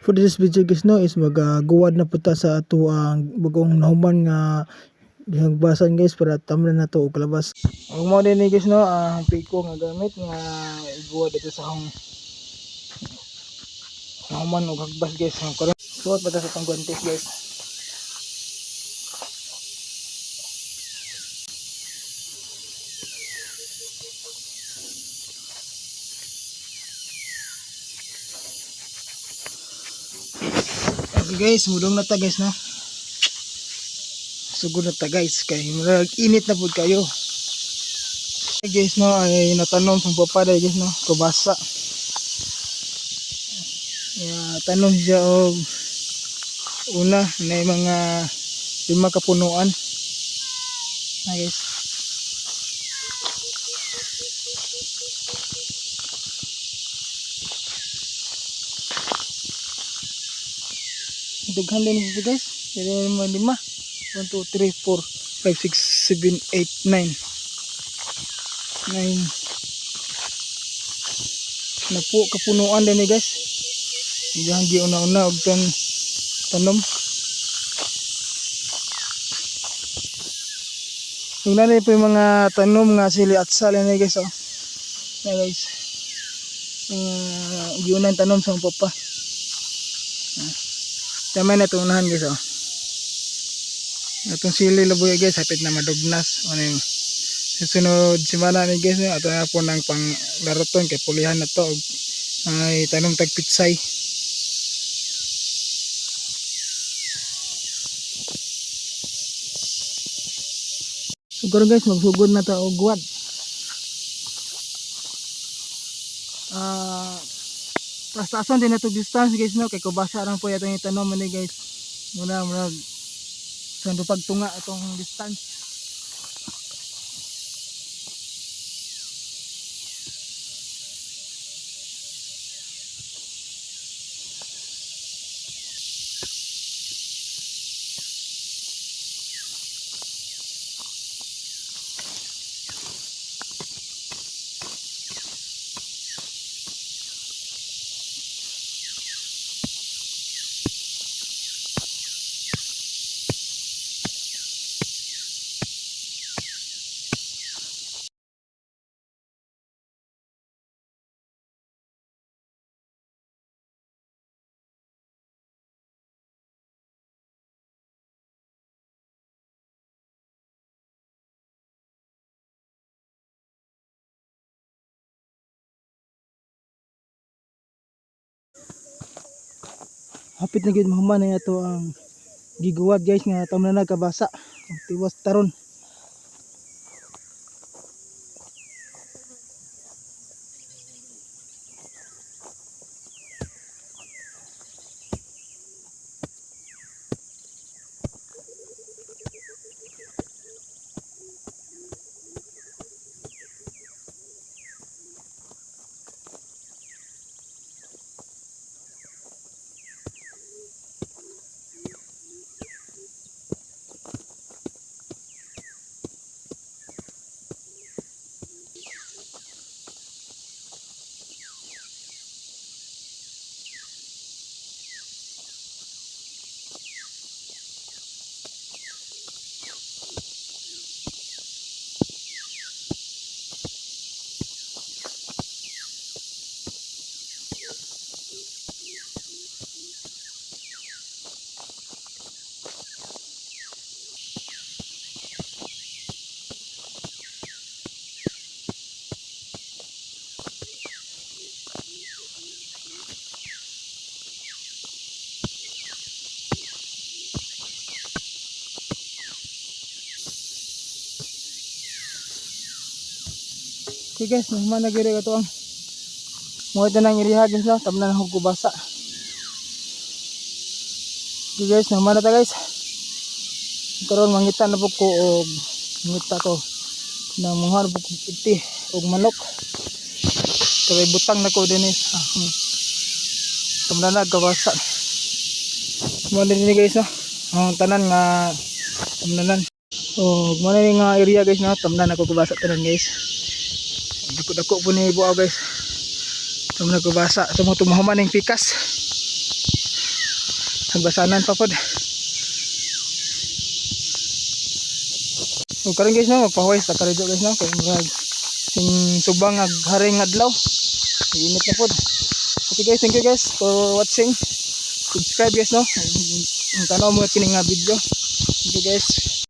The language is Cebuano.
For this video, guys, no, is magaguwad na pud ta sa ato ang bagong nahuman nga gihagbasan, guys, para tamnan na to og kalabasa. Ug mao din ni, guys, no, ang piko nga gamit nga iguwad dito sa akong nahuman og hagbas, guys. Ang karon suot pa ta sa atong guantes, guys. Okay guys, mudong na ta, guys, no. Sugod na ta, guys, kay murag init na pud kayo. Okay, guys, no, ay natanom sa papaday, guys, no, kabasa. Ya, tanom siya og una na mga lima ka punuan. Na, guys. Daghan din siya, guys. Dili mo lima. 1, 2, 3, 4, 5, 6, 7, 8, 9. 9. Napo kapunuan din ni, guys. Iyang giuna-una og tanom. Yung nanay po yung mga tanom nga sili at sali ni, guys, oh. Na, guys. Giunang tanom sa papa. Ah. Tamay na itong unahan, guys, oh. Itong sili labuyo, guys, hapit na madugnas. Ano yung susunod simana ni, guys, no? Ato na po ng pang laruton kay pulihan na to og ay tanom tag pitsay. So karon, guys, magsugod na ta og guwad. Ah, taas-taason din na to distance, guys, no, kay kubasa lang po yatong itanom ni, guys. Muna muna sa pagtunga atong distance. Hapit na gyud mahuman na ato ang giguwad, guys, nga tamnan na kabasa. Tiwas taron. Okay guys, nahuman na gyud ato ang mga tanang iriha, guys, no, tamnan na kubasa. Okay guys, nahuman na ta, guys. Karon mangita na po ko og mangita ko na manguha na po ko iti og manok. Kaya butang na ko din is tamnan na kabasa. Mo ni guys, no. Ang tanan nga tamnanan. Oh, mo ni nga area, guys, no, tamnan na ko kubasa tanan, guys. Dako-dako po ni buaw, guys. Tamnan ko basa. Sa mga tumuhuman ng pikas. Nagbasanan pa pod. Ug karon, guys, no, magpahuway sa karido, guys, no, kay murag sing subang ag haring adlaw. Init na pod. Okay guys, thank you guys for watching. Subscribe, guys, no. Ang tanaw mo kini nga video. Thank you, guys.